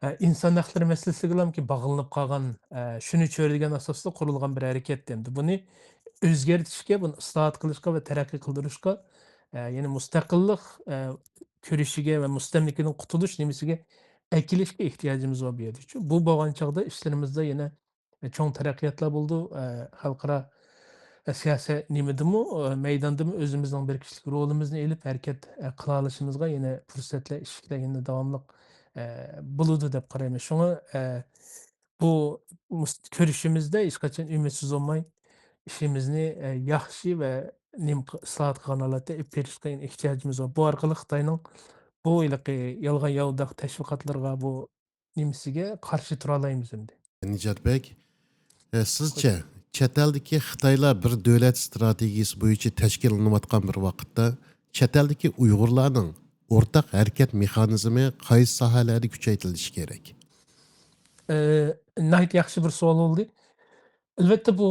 ئە، ئىنسان ھەقلىرى مەسىلىسىگىلامكى باغلىنىپ قالغان، ئە، شۇنى چۆرىدىگەن ئاساستا قۇرۇلغان بىر ھەرىكەت ئەمدى. بۇنى ئۆزگەرتىشكە، بۇنى ئىسلاھات قىلىشقا ۋە تەرەققىي قىلدۇرۇشقا، ئە، يەنى مۇستەقىللىق، ئە، كۈرىشىگە ۋە مۇستەملىكىدىن قۇتۇلۇش نېمىسىگە ئەكېلىشكە ئېھتىياجىمىز بار بۇ يەردىچۇ. بۇ بولغان چاغدا ئىشلىرىمىزدا يەنە چوڭ تەرەققىياتلار بولىدۇ. ئە، خەلقئارا سىياسىي نېمىدىمۇ، ئە، مەيداندىمۇ ئۆزىمىزنىڭ بىر كىشىلىك رولىمىزنى ئېلىپ ھەرىكەت، ئە، قىلالىشىمىزغا يەنە پۇرسەتلەر، ئىشىكلەر يەنە داۋاملىق، ئە، بولىدۇ دەپ قارايمەن. شۇڭا، ئە، بۇ مۇس-، كۆرۈشىمىزدە ھېچقاچان ئۈمىدسىز بولماي، ئىشىمىزنى، ئە، ياخشى ۋە نېمە قى-، ئىسلاھات قىلغان ھالەتتە ئېلىپ بېرىشقا ئېھتىياجىمىز بار. بۇ ئارقىلىق خىتاينىڭ بۇ ھېلىقى يالغان ياۋىداق تەشۋىقاتلىرىغا، بۇ نېمىسىگە قارشى تۇرالايمىز ئەمدى. نىجات بەگ، ئە، سىزچە، چەت ئەلدىكى خىتايلار بىر دۆلەت ئىستراتېگىيىسى بويىچە تەشكىللىنىۋاتقان بىر ۋاقىتتا، چەت ئەلدىكى ئۇيغۇرلارنىڭ ئورتاق ھەرىكەت مېخانىزمى قايسى ساھەلەردە كۈچەيتىلىشى كېرەك؟ ئە، ناھايىتى ياخشى بىر سوئال بولدى. ئەلۋەتتە، بۇ،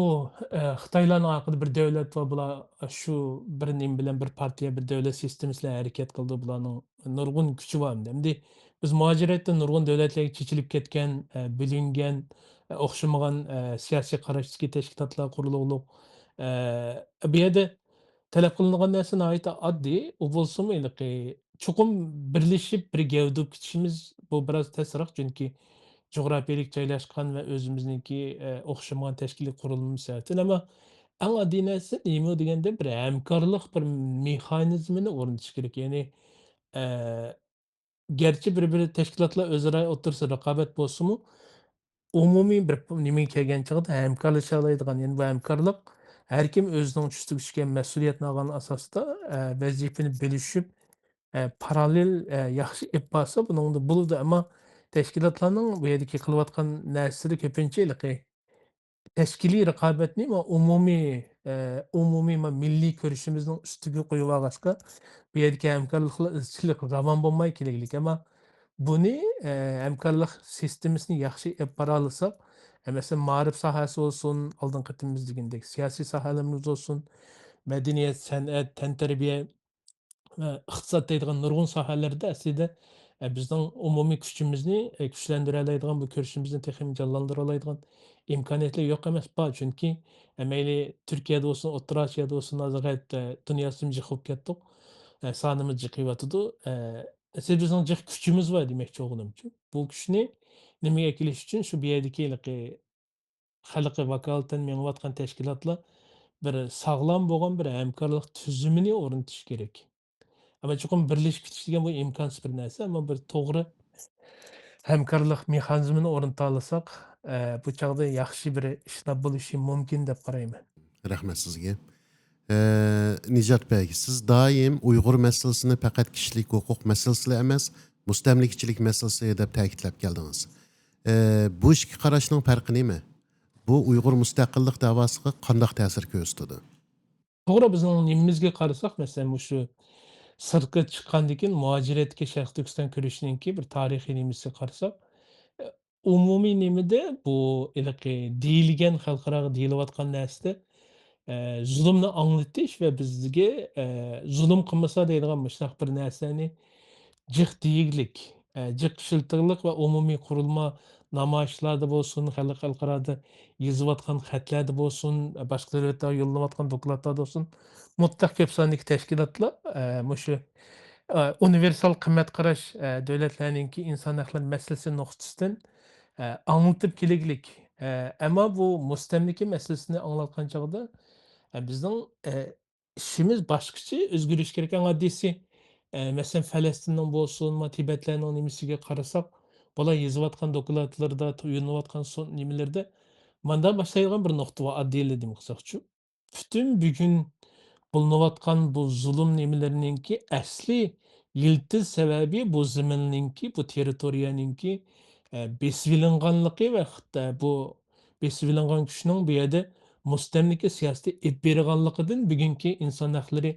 ئە، خىتايلارنىڭ ئارقىدا بىر دۆلەت بار، بۇلار شۇ بىر نېمە بىلەن، بىر پارتىيە، بىر دۆلەت سىستېمىسى بىلەن ھەرىكەت قىلىدۇ، بۇلارنىڭ نۇرغۇن كۈچى بار ئەمدى. ئەمدى بىز مۇھاجىرەتتە نۇرغۇن دۆلەتلەرگە چېچىلىپ كەتكەن، ئە، بۆلۈنگەن، ئە، ئوخشىمىغان، ئە، سىياسىي قاراشتىكى تەشكىلاتلار قۇرۇلغۇلۇق. ئە، بۇ يەردە تەلەپ قىلىنغان نەرسە ناھايىتى ئاددىي. ئۇ بولسىمۇ ھېلىقى چوقۇم بىرلىشىپ، بىر گەۋدە بولۇپ كېتىشىمىز، بۇ بىراز تەسراق. چۈنكى جۇغراپىيەلىك جايلاشقان ۋە ئۆزىمىزنىڭكى، ئە، ئوخشىمىغان تەشكىلىي قۇرۇلما سەۋەبتىن. ئەمما ئەڭ ئاددىي نەرسە نېمە دېگەندە، بىر ھەمكارلىق، بىر مېخانىزمىنى ئورنىتىش كېرەك. يەنى، ئە، گەرچە بىر-بىر تەشكىلاتلار ئۆزئارا ئوتتۇرىسىدا رىقابەت بولسىمۇ، ئومۇمىي بىر نېمىگە كەلگەن چاغدا ھەمكارلىشالايدىغان، يەنى بۇ ھەمكارلىق ھەر كىم ئۆزىنىڭ ئۈستىگە چۈشكەن مەسئۇلىيەتنى ئالغان ئاساستا، ئە، ۋەزىپىنى بۆلۈشۈپ، ئە، پاراللېل، ئە، ياخشى ئېلىپ بارسا، بۇنىڭدا بولىدۇ. ئەمما تەشكىلاتلارنىڭ بۇ يەردىكى قىلىۋاتقان نەرسىلىرى كۆپىنچە ھېلىقى تەشكىلىي رىقابەتنى مانا ئومۇمىي، ئە، ئومۇمىي مانا مىللىي كۈرىشىمىزنىڭ ئۈستىگە قويۇۋالغاچقا، بۇ يەردىكى ھەمكارلىقلار ئىزچىللىق راۋان بولماي كېلەيلىك. ئەمما بۇنى، ئە، ھەمكارلىق سىستېمىسىنى ياخشى ئېلىپ بارالىساق، ئە، مەسىلەن، مائارىپ ساھەسى بولسۇن، ئالدىنقى قېتىم بىز دېگەندەك سىياسىي ساھەلىرىمىز بولسۇن، مەدەنىيەت، سەنئەت، تەنتەربىيە، ئىقتىساد دەيدىغان نۇرغۇن ساھەلەردە ئەسلىدە، ئە، بىزنىڭ ئومۇمىي كۈچىمىزنى، ئە، كۈچلەندۈرەلەيدىغان، بۇ كۈرىشىمىزنى تېخىمۇ جانلاندۇرالايدىغان ئىمكانىيەتلەر يوق ئەمەس، بار. چۈنكى، ئە، مەيلى تۈركىيەدە بولسۇن، ئوتتۇرا ئاسىيادا بولسۇن، ھازىر غەرب، ئە، دۇنياسىمۇ جىق بولۇپ كەتتۇق. ئە، سانىمىز جىقىيىۋاتىدۇ. ئە، ئەسلى بىزنىڭ جىق كۈچىمىز بار دېمەكچى بولغىنىمچۇ. بۇ كۈچنى نېمىگە ئەكېلىش ئۈچۈن شۇ بۇ يەردىكى ھېلىقى خەلققە ۋاكالىتەن مېڭىۋاتقان تەشكىلاتلار بىر ساغلام بولغان بىر ھەمكارلىق تۈزۈمىنى ئورنىتىش كېرەك. ئەمما چوقۇم بىرلىشىپ كېتىش دېگەن بۇ ئىمكانسىز بىر نەرسە، ئەمما بىر توغرا ھەمكارلىق مېخانىزمىنى ئورنىتالىساق، ئە، بۇ چاغدا ياخشى بىر ئىشلار بولۇشى مۇمكىن دەپ قارايمەن. رەھمەت سىزگە. ئە، نىجات بەگ، سىز دائىم ئۇيغۇر مەسىلىسىنى پەقەت كىشىلىك ھوقۇق مەسىلىسىلا ئەمەس، مۇستەملىكىچىلىك مەسىلىسى دەپ تەكىتلەپ كەلدىڭىز. ئە، بۇ ئىككى قاراشنىڭ پەرقى نېمە؟ بۇ ئۇيغۇر مۇستەقىللىق دەۋاسىغا قانداق تەسىر كۆرسىتىدۇ؟ توغرا، بىزنىڭ نېمىمىزگە قارىساق، مەسىلەن، مۇشۇ سىرتقا چىققاندىن كېيىن مۇھاجىرەتكە شەرقىي تۈركىستان كۈرىشىنىڭكى بىر تارىخىي نېمىسىگە قارىساق، ئە، ئومۇمىي نېمىدە بۇ ھېلىقى دېيىلگەن، خەلقئاراغا دېيىلىۋاتقان نەرسىدە، ئە، زۇلۇمنى ئاڭلىتىش ۋە بىزگە، ئە، زۇلۇم قىلمىسا دەيدىغان مۇشۇنداق بىر نەرسىلەرنى جىق دېگۈلۈك، ئە، جىق ئىشلىتىگۈلۈك ۋە ئومۇمىي قۇرۇلما نامايىشلاردا بولسۇن، خەلق، خەلقئارادا يېزىۋاتقان خەتلەردە بولسۇن، باشقا دۆلەتلەرگە يوللىنىۋاتقان دوكلاتلاردا بولسۇن، مۇتلەق كۆپ ساندىكى تەشكىلاتلار، ئە، مۇشۇ، ئە، ئۇنىۋېرسال قىممەت قاراش، ئە، دۆلەتلەرنىڭكى ئىنسان ھەقلىرى مەسىلىسى نۇقتىسىدىن، ئە، ئاڭلىتىپ كېلىگلىك. ئە، ئەمما بۇ مۇستەملىكە مەسىلىسىنى ئاڭلاتقان چاغدا، ئە، بىزنىڭ، ئە، ئىشىمىز باشقىچە ئۆزگىرىشى كېرەك. ئەڭ ئاددىيسى، ئە، مەسىلەن، فەلەستىننىڭ بولسۇن، ما تىبەتلەرنىڭ نېمىسىگە قارىساق، بۇلار يېزىۋاتقان دوكلاتلىرىدا، يوللىنىۋاتقان سو-، نېمىلىرىدە مانداق باشلايدىغان بىر نۇقتا بار، ئاددىيلا دېمىساقچۇ. پۈتۈن بۈگۈن بولۇنۇۋاتقان بۇ زۇلۇم نېمىلىرىنىڭكى ئەسلى يىلتىز سەۋەبى بۇ زېمىننىڭكى، بۇ تېررىتورىيەنىڭكى، ئە، بېسىۋېلىنغانلىقى ۋە خىت-، بۇ بېسىۋېلىنغان كۈچنىڭ بۇ يەردە مۇستەملىكە سىياسىتى ئېلىپ بېرىدىغانلىقىدىن بۈگۈنكى ئىنسان ھەقلىرى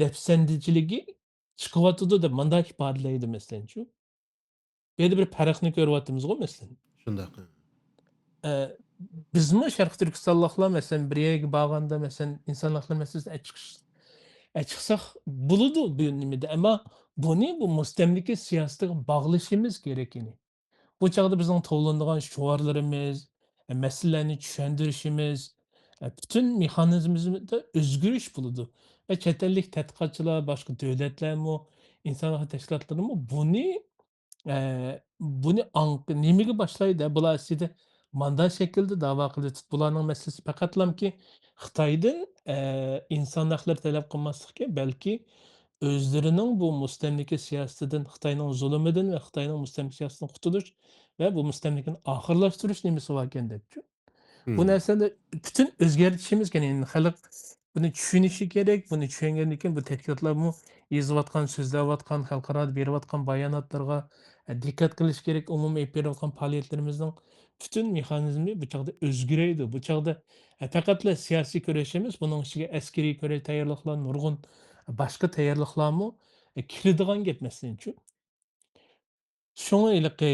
دەپسەندىچىلىكى چىقىۋاتىدۇ دەپ مانداق ئىپادىلەيدۇ، مەسىلەنچۇ. بۇ يەردە بىر پەرقنى كۆرۈۋاتىمىزغۇ، مەسىلەن. شۇنداق. ئە، بىزمۇ شەرقىي تۈركىستانلىقلار، مەسىلەن، بىر يەرگە بارغاندا، مەسىلەن، ئىنسان ھەقلىرى مەسىلىسىنى ئەچىق، ئەچىقساق بولىدۇ بۇ نېمىدە. ئەمما بۇنى بۇ مۇستەملىكە سىياسىتىگە باغلىشىمىز كېرەك، يەنى. بۇ چاغدا بىزنىڭ توۋلىنىدىغان شوئارلىرىمىز، مەسىلىلەرنى چۈشەندۈرۈشىمىز، پۈتۈن مېخانىزمىمىزدا ئۆزگىرىش بولىدۇ. ۋە چەت ئەللىك تەتقىقاتچىلار، باشقا دۆلەتلەرمۇ، ئىنسان ھەقلىرى تەشكىلاتلىرىمۇ بۇنى، ئە، بۇنى ئاڭ-، نېمىگە باشلايدۇ؟ بۇلار ئەسلىدە ماندا شەكىلدە داۋا قىلىۋېتىدۇ. بۇلارنىڭ مەسىلىسى پەقەتلامكى خىتايدىن، ئە، ئىنسان ھەقلىرى تەلەپ قىلماسلىقكەن، بەلكى ئۆزلىرىنىڭ بۇ مۇستەملىكە سىياسىتىدىن، خىتاينىڭ زۇلۇمىدىن ۋە خىتاينىڭ مۇستەملىكە سىياسىتىدىن قۇتۇلۇش ۋە بۇ مۇستەملىكىنى ئاخىرلاشتۇرۇش نېمىسى باركەن دەپچۇ. بۇ نەرسىنى پۈتۈن ئۆزگەرتىشىمىز كېرەك. يەنى خەلق بۇنى چۈشىنىشى كېرەك. بۇنى چۈشەنگەندىن كېيىن بۇ تەشكىلاتلارمۇ يېزىۋاتقان، سۆزلەۋاتقان، خەلقئارادا بېرىۋاتقان باياناتلىرىغا، ئە، دىققەت قىلىش كېرەك. ئومۇمىي ئېلىپ بېرىۋاتقان پائالىيەتلىرىمىزنىڭ پۈتۈن مېخانىزمى بۇ چاغدا ئۆزگىرەيدۇ. بۇ چاغدا، ئە، پەقەتلا سىياسىي كۈرەش ئەمەس، بۇنىڭ ئىچىگە ئەسكىرىي كۈرەش تەييارلىقلار، نۇرغۇن باشقا تەييارلىقلارمۇ، ئە، كىرىدىغان گەپ، مەسىلەنچۇ. شۇڭا ھېلىقى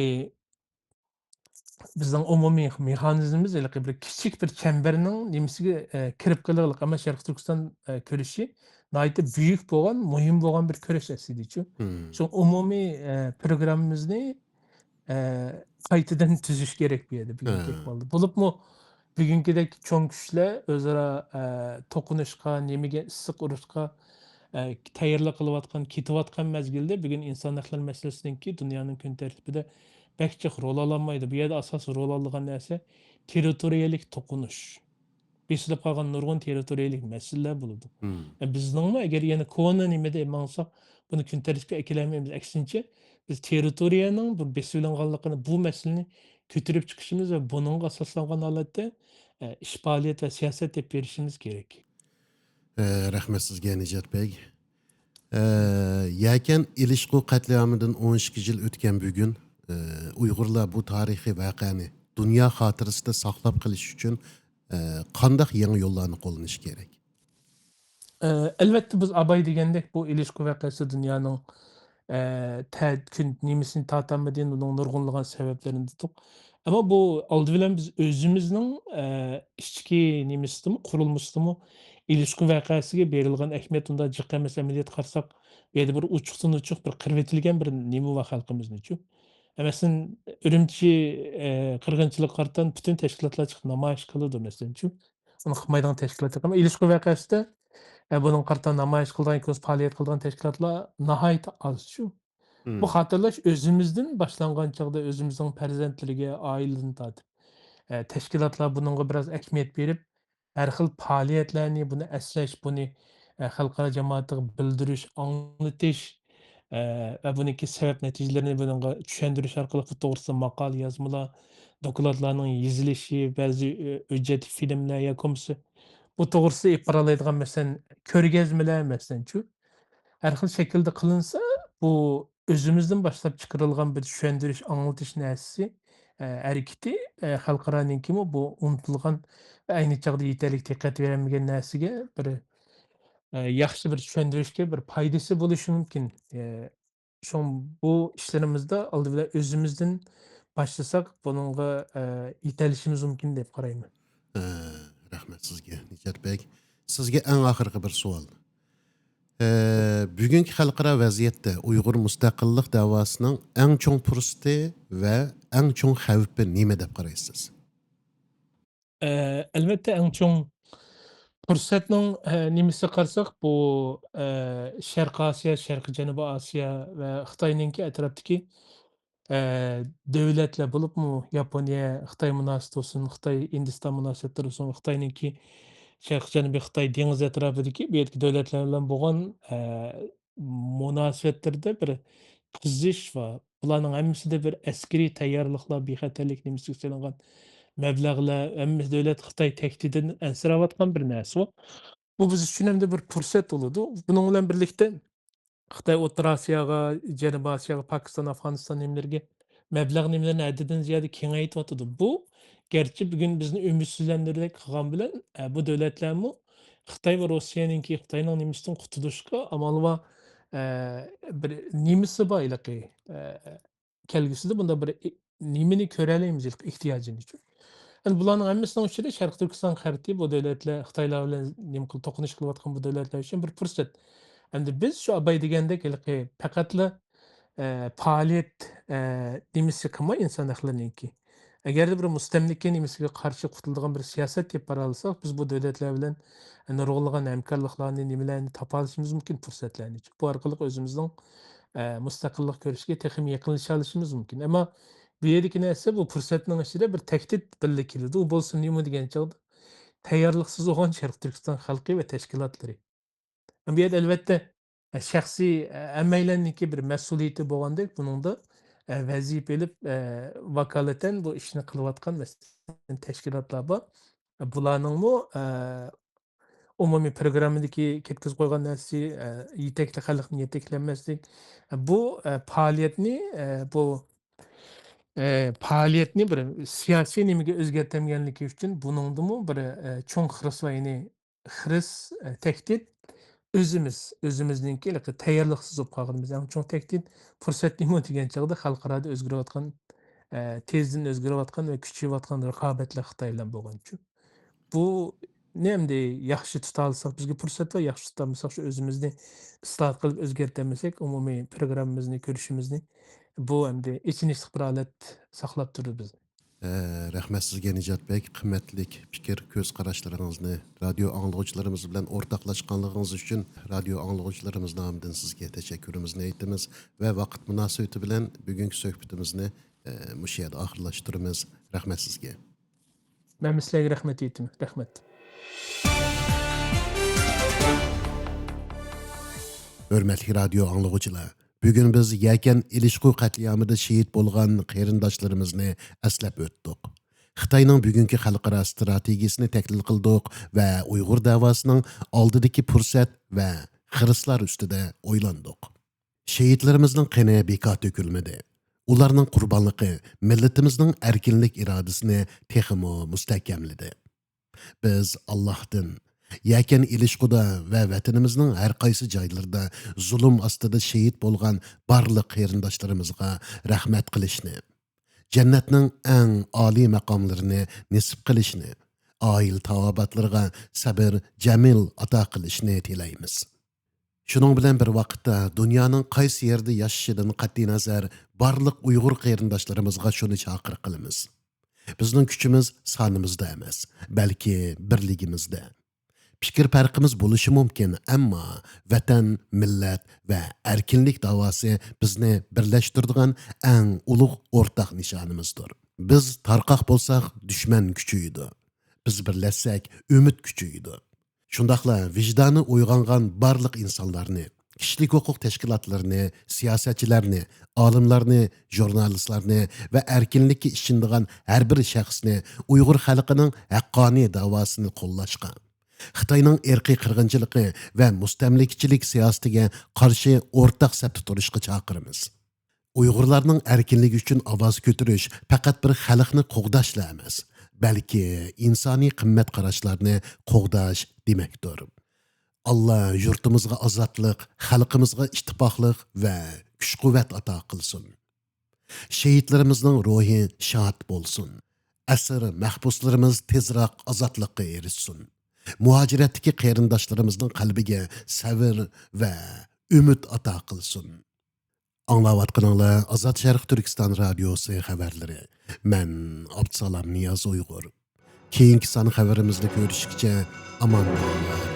بىزنىڭ ئومۇمىي مېخانىزمىمىز ھېلىقى بىر كىچىك بىر چەمبەرنىڭ نېمىسىگە، ئە، كىرىپ قېلىرلىق. ئەمما شەرقىي تۈركىستان، ئە، كۈرىشى ناھايىتى بۈيۈك بولغان، مۇھىم بولغان بىر كۈرەش ئەسلىدىچۇ. شۇڭا ئومۇمىي، ئە، پروگراممىمىزنى، ئە، قايتىدىن تۈزۈش كېرەك بۇ يەردە بۈگۈنكى ئەھۋالدا. بولۇپمۇ بۈگۈنكىدەك چوڭ كۈچلەر ئۆزئارا، ئە، توقۇنۇشقا، نېمىگە ئىسسىق ئۇرۇشقا، ئە، تەييارلىق قىلىۋاتقان، كېتىۋاتقان مەزگىلدە بۈگۈن ئىنسان ھەقلىرى مەسىلىسىنىڭكى دۇنيانىڭ كۈن تەرتىپىدە بەك جىق رول ئالالمايدۇ. بۇ يەردە ئاساسىي رول ئالىدىغان نەرسە تېررىتورىيەلىك توقۇنۇش. بېسىلىپ قالغان نۇرغۇن تېررىتورىيەلىك مەسىلىلەر بولىدۇ. مم. ئە، بىزنىڭمۇ ئەگەر يەنە كونا نېمىدە ماڭساق، بۇنى كۈن تەرتىپكە ئەكېلەلمەيمىز. ئەكسىنچە، بىز تېررىتورىيەنىڭ بۇ بېسىۋېلىنغانلىقىنى، بۇ مەسىلىنى كۆتۈرۈپ چىقىشىمىز ۋە بۇنىڭغا ئاساسلانغان ھالەتتە، ئە، ئىش پائالىيەت ۋە سىياسەت دەپ بېرىشىمىز كېرەك. ئە، رەھمەت سىزگە، نىجات بەگ. ئە، يەكەن ئېلىشقۇ قەتلىئامىدىن ئون ئىككى يىل ئۆتكەن بۈگۈن، ئە، ئۇيغۇرلار بۇ تارىخىي ۋەقەنى دۇنيا خاتىرىسىدە ساقلاپ قېلىش ئۈچۈن، ئە، قانداق يېڭى يوللارنى قوللىنىشى كېرەك؟ ئە، ئەلۋەتتە، بىز ئاباي دېگەندەك، بۇ ئېلىشقۇ ۋەقەسى دۇنيانىڭ، ئە، تە-، كۈن نېمىسىنى تارتالمىدى، ئۇنىڭ نۇرغۇنلىغان سەۋەبلىرىنى دېدۇق. ئەمما بۇ ئالدى بىلەن بىز ئۆزىمىزنىڭ، ئە، ئىچكى نېمىسىدىمۇ، قۇرۇلمىسىدىمۇ ئېلىشقۇ ۋەقەسىگە بېرىلغان ئەھمىيەت ئۇنداق جىق ئەمەس. ئەمەلىيەتكە قارىساق، بۇ يەردە بىر ئوچۇقتىن ئوچۇق بىر قىرىۋېتىلگەن بىر نېمە بار خەلقىمىزنىچۇ. مەسىلەن، ئۈرۈمچى، ئە، قىرغىنچىلىققا قارىتا پۈتۈن تەشكىلاتلار چىقىپ نامايىش قىلىدۇ، مەسىلەنچۇ. ئۇنى قىلمايدىغان تەشكىلات يوق. ئەمما ئېلىشقۇ ۋەقەسىدە، ئە، بۇنىڭغا قارىتا نامايىش قىلىدىغان ياكى بولمىسا پائالىيەت قىلىدىغان تەشكىلاتلار ناھايىتى ئازچۇ. بۇ مم. خاتىرىلەش ئۆزىمىزدىن باشلانغان چاغدا ئۆزىمىزنىڭ پەرزەنتلىرىگە، ئائىلىدىن تارتىپ، ئە، تەشكىلاتلار بۇنىڭغا بىراز ئەھمىيەت بېرىپ، ھەر خىل پائالىيەتلەرنى، بۇنى ئەسلەش، بۇنى، ئە، خەلقئارا جامائەتكە بىلدۈرۈش، ئاڭلىتىش، ئە، ۋە بۇنىڭكى سەۋەب نەتىجىلىرىنى بۇنىڭغا چۈشەندۈرۈش ئارقىلىق بۇ توغرىسىدا ماقالە يازمىلار، دوكلاتلارنىڭ يېزىلىشى، بەزى، ئە، ھۆججەتلىك فىلىملەر ياكى بولمىسا بۇ توغرىسىدا ئېلىپ بارالايدىغان، مەسىلەن، كۆرگەزمىلەر، مەسىلەنچۇ. ھەر خىل شەكىلدە قىلىنسا، بۇ ئۆزىمىزدىن باشلاپ چىقىرىلغان بىر چۈشەندۈرۈش، ئاڭلىتىش نەرسىسى، ئە، ھەرىكىتى، ئە، خەلقئارانىڭكىمۇ بۇ ئۇنتۇلغان ۋە ئەينى چاغدا يېتەرلىك دىققەت بېرەلمىگەن نەرسىگە بىر، ئە، ياخشى بىر چۈشەندۈرۈشكە بىر پايدىسى بولۇشى مۇمكىن. ئە، شۇڭا بۇ ئىشلىرىمىزدا ئالدى بىلەن ئۆزىمىزدىن باشلىساق، بۇنىڭغا، ئە، يېتەلىشىمىز مۇمكىن دەپ قارايمەن. ئە، رەھمەت سىزگە، نىجات بەگ. سىزگە ئەڭ ئاخىرقى بىر سوئال. ئە، بۈگۈنكى خەلقئارا ۋەزىيەتتە ئۇيغۇر مۇستەقىللىق دەۋاسىنىڭ ئەڭ چوڭ پۇرسىتى ۋە ئەڭ چوڭ خەۋپى نېمە دەپ قارايسىز؟ ئە، ئەلۋەتتە، ئەڭ چوڭ پۇرسەتنىڭ، ئە، نېمىسىگە قارىساق، بۇ، ئە، شەرقىي ئاسىيا، شەرقىي جەنۇبىي ئاسىيا ۋە خىتاينىڭكى ئەتراپتىكى، ئە، دۆلەتلەر بولۇپمۇ ياپونىيە، خىتاي مۇناسىۋىتى بولسۇن، خىتاي ھىندىستان مۇناسىۋەتلىرى بولسۇن، خىتاينىڭكى شەرقىي جەنۇبىي خىتاي دېڭىزى ئەتراپىدىكى بۇ يەردىكى دۆلەتلەر بىلەن بولغان، ئە، مۇناسىۋەتلىرىدە بىر قىزىش بار. بۇلارنىڭ ھەممىسىدە بىر ئەسكىرىي تەييارلىقلار، بېخەتەرلىك نېمىسىگە سېلىنغان مەبلەغلەر، ھەممە دۆلەت خىتاي تەھدىتىدىن ئەنسىرەۋاتقان بىر نەرسە بۇ. بۇ بىز ئۈچۈن ئەمدى بىر پۇرسەت بولىدۇ. بۇنىڭ بىلەن بىرلىكتە خىتاي ئوتتۇرا ئاسىياغا، جەنۇبىي ئاسىياغا، پاكىستان، ئافغانىستان نېمىلىرىگە مەبلەغ نېمىلىرىنى ھەددىدىن زىيادە كېڭەيتىۋاتىدۇ. بۇ گەرچە بۈگۈن بىزنى ئۈمىدسىزلەندۈرگۈدەك قىلغان بىلەن، ئە، بۇ دۆلەتلەرمۇ خىتاي ۋە روسىيەنىڭكى، خىتاينىڭ نېمىسىدىن قۇتۇلۇشقا ئامال بار، ئە، بىر نېمىسى بار ھېلىقى، ئە، كەلگۈسىدە بۇنداق بىر ئى-، نېمىنى كۆرەلەيمىز ھېلىقى ئېھتىياجىنى. ئەمدى بۇلارنىڭ ھەممىسىنىڭ ئىچىدە شەرقىي تۈركىستان خەرىتى بۇ دۆلەتلەر، خىتايلار بىلەن نېمە قىل-، توقۇنۇش قىلىۋاتقان بۇ دۆلەتلەر ئۈچۈن بىر پۇرسەت. ئەمدى بىز شۇ ئاباي دېگەندەك ھېلىقى پەقەتلا، ئە، پائالىيەت، ئە، نېمىسى قىلماي ئىنسان ھەقلىرىنىڭكى. ئەگەردە بىر مۇستەملىكە نېمىسىگە قارشى قۇتۇلىدىغان بىر سىياسەت ئېلىپ بارالىساق، بىز بۇ دۆلەتلەر بىلەن نۇرغۇنلىغان ھەمكارلىقلارنى، نېمىلەرنى تاپالىشىمىز مۇمكىن، پۇرسەتلەرنى. بۇ ئارقىلىق ئۆزىمىزنىڭ، ئە، مۇستەقىللىق كۆرۈشىگە تېخىمۇ يېقىنلىشالىشىمىز مۇمكىن. ئەمما بۇ يەردىكى نەرسە، بۇ پۇرسەتنىڭ ئىچىدە بىر تەھدىت بىللە كېلىدۇ. ئۇ بولسا نېمە دېگەن چاغدا، تەييارلىقسىز بولغان شەرقىي تۈركىستان خەلقى ۋە تەشكىلاتلىرى. بۇ يەردە ئەلۋەتتە، ئە، شەخسىي، ئە، ھەممەيلەننىڭكى بىر مەسئۇلىيىتى بولغاندەك، بۇنىڭدا، ئە، ۋەزىپە ئېلىپ، ئە، ۋاكالىتەن بۇ ئىشنى قىلىۋاتقان، مەسىلەن، تەشكىلاتلار بار. بۇلارنىڭمۇ، ئە، ئومۇمىي پروگراممىدىكى كەتكۈزۈپ قويغان نەرسىسى، ئە، يېتەكلىك، خەلقنى يېتەكلەنمەسلىك. بۇ، ئە، پائالىيەتنى، ئە، بۇ، ئە، پائالىيەتنى بىر سىياسىي نېمىگە ئۆزگەرتەلمىگەنلىكى ئۈچۈن بۇنىڭدىمۇ بىر، ئە، چوڭ خىرىس ۋە يەنى خىرىس، ئە، تەھدىت ئۆزىمىز، ئۆزىمىزنىڭكى ھېلىقى تەييارلىقسىز بولۇپ قالغىنىمىز. ئەڭ چوڭ تەھدىت پۇرسەت نېمە دېگەن چاغدا خەلقئارادا ئۆزگىرىۋاتقان، ئە، تېزدىن ئۆزگىرىۋاتقان ۋە كۈچىيىۋاتقان رىقابەتلەر خىتاي بىلەن بولغانچۇ. بۇنى ئەمدى ياخشى تۇتالىساق، بىزگە پۇرسەت بار، ياخشى تۇتالمىساق، شۇ ئۆزىمىزنى ئىسلاھات قىلىپ ئۆزگەرتەلمىسەك، ئومۇمىي پروگراممىمىزنى، كۈرىشىمىزنى، بۇ ئەمدى ئېچىنىشلىق بىر ھالەت ساقلاپ تۇرىدۇ بىزنى. ئە، رەھمەت سىزگە، نىجات بەگ. قىممەتلىك پىكىر، كۆز قاراشلىرىڭىزنى رادىيو ئاڭلىغۇچىلىرىمىز بىلەن ئورتاقلاشقانلىقىڭىز ئۈچۈن رادىيو ئاڭلىغۇچىلىرىمىز نامىدىن سىزگە تەشەككۈرىمىزنى ئېيتىمىز ۋە ۋاقىت مۇناسىۋىتى بىلەن بۈگۈنكى سۆھبىتىمىزنى، ئە، مۇشۇ يەردە ئاخىرلاشتۇرىمىز. رەھمەت سىزگە. مەن سىلەرگە رەھمەت ئېيتىمەن. رەھمەت. ھۆرمەتلىك رادىيو ئاڭلىغۇچىلار، بۈگۈن بىز يەكەن ئېلىشقۇ قەتلىئامىدا شېھىت بولغان قېرىنداشلىرىمىزنى ئەسلەپ ئۆتتۇق. خىتاينىڭ بۈگۈنكى خەلقئارا ئىستراتېگىيىسىنى تەھلىل قىلدۇق ۋە ئۇيغۇر دەۋاسىنىڭ ئالدىدىكى پۇرسەت ۋە خىرىسلار ئۈستىدە ئويلاندۇق. شېھىتلىرىمىزنىڭ قېنى بىكار تۆكۈلمىدى. ئۇلارنىڭ قۇربانلىقى مىللىتىمىزنىڭ ئەركىنلىك ئىرادىسىنى تېخىمۇ مۇستەھكەملىدى. بىز ئاللاھتىن، يەكەن ئېلىشقۇدا ۋە ۋەتىنىمىزنىڭ ھەر قايسى جايلىرىدا زۇلۇم ئاستىدا شېھىت بولغان بارلىق قېرىنداشلىرىمىزغا رەھمەت قىلىشنى، جەننەتنىڭ ئەڭ ئالىي مەقاملىرىنى نېسىپ قىلىشنى، ئائىلە تاۋابىئاتلىرىغا سەبر جەمىل ئاتا قىلىشنى تىلەيمىز. شۇنىڭ بىلەن بىر ۋاقىتتا، دۇنيانىڭ قايسى يېرىدە ياشىشىدىن قەتئىينەزەر، بارلىق ئۇيغۇر قېرىنداشلىرىمىزغا شۇنى چاقىرىق قىلىمىز: بىزنىڭ كۈچىمىز سانىمىزدا ئەمەس، بەلكى بىرلىكىمىزدە. پىكىر پەرقىمىز بولۇشى مۇمكىن، ئەمما ۋەتەن، مىللەت ۋە ئەركىنلىك داۋاسى بىزنى بىرلەشتۈرىدىغان ئەڭ ئۇلۇغ ئورتاق نىشانىمىزدۇر. بىز تارقاق بولساق، دۈشمەن كۈچىيىدۇ. بىز بىرلەشسەك، ئۈمىد كۈچىيىدۇ. شۇنداقلا ۋىجدانى ئويغانغان بارلىق ئىنسانلارنى، كىشىلىك ھوقۇق تەشكىلاتلىرىنى، سىياسەتچىلەرنى، ئالىملارنى، ژۇرنالىستلارنى ۋە ئەركىنلىككە ئىشىنىدىغان ھەر بىر شەخسنى ئۇيغۇر خەلقىنىڭ ھەققانىي داۋاسىنى قوللاشقا، خىتاينىڭ ئىرقىي قىرغىنچىلىقى ۋە مۇستەملىكىچىلىك سىياسىتىگە قارشى ئورتاق سەپتە تۇرۇشقا چاقىرىمىز. ئۇيغۇرلارنىڭ ئەركىنلىكى ئۈچۈن ئاۋاز كۆتۈرۈش پەقەت بىر خەلقنى قوغداشلا ئەمەس، بەلكى ئىنسانىي قىممەت قاراشلارنى قوغداش دېمەكتۇر. ئاللا يۇرتىمىزغا ئازادلىق، خەلقىمىزغا ئىتتىپاقلىق ۋە كۈچ-قۇۋۋەت ئاتا قىلسۇن. شېھىتلىرىمىزنىڭ روھى شاد بولسۇن. ئەسىر مەھبۇسلىرىمىز تېزراق ئازادلىققا ئېرىشسۇن. مۇھاجىرەتتىكى قېرىنداشلىرىمىزنىڭ قەلبىگە سەۋر ۋە ئۈمىد ئاتا قىلسۇن. ئاڭلاۋاتقىنىڭلار ئازاد شەرق تۈركىستان رادىيوسى خەۋەرلىرى. مەن ئابدۇسالام نىياز ئۇيغۇر. كېيىنكى سان خەۋىرىمىزدە كۆرۈشكىچە ئامان بولۇڭلار.